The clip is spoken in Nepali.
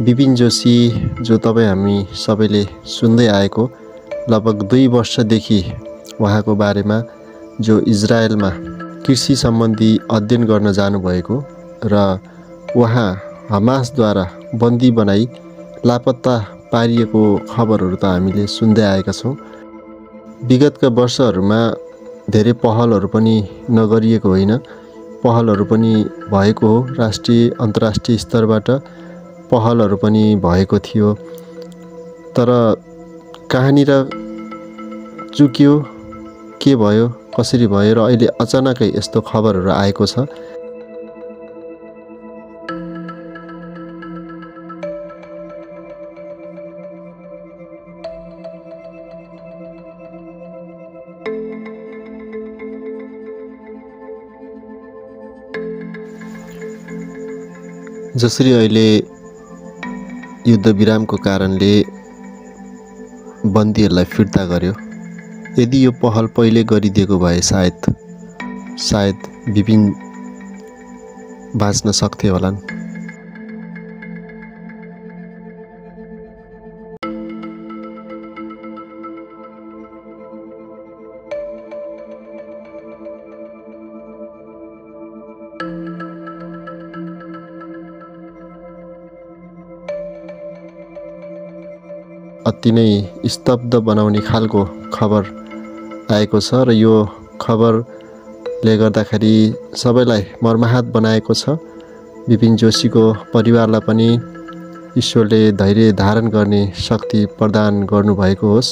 विपिन जोशी जो तपाईँ हामी सबैले सुन्दै आएको लगभग 2 वर्षदेखि उहाँको बारेमा जो इजरायलमा कृषि सम्बन्धी अध्ययन गर्न जानुभएको र उहाँ हमासद्वारा बन्दी बनाई लापत्ता पारिएको खबरहरू त हामीले सुन्दै आएका छौँ। विगतका वर्षहरूमा धेरै पहलहरू पनि नगरिएको होइन, पहलहरू पनि भएको हो। राष्ट्रिय अन्तर्राष्ट्रिय स्तरबाट पहलहरू पनि भएको थियो, तर कहाँनिर चुक्यो, के भयो, कसरी भयो र अहिले अचानकै यस्तो खबरहरू आएको छ। जसरी अहिले युद्धविरामको कारणले बन्दीहरूलाई फिर्ता गर्यो, यदि यो पहल पहिले गरिदिएको भए सायद विपिन बाँच्न सक्थे होलान्। अति नै स्तब्ध बनाउने खालको खबर आएको छ र यो खबरले गर्दाखेरि सबैलाई मर्माहत बनाएको छ। विपिन जोशीको परिवारलाई पनि ईश्वरले धैर्य धारण गर्ने शक्ति प्रदान गर्नुभएको होस्।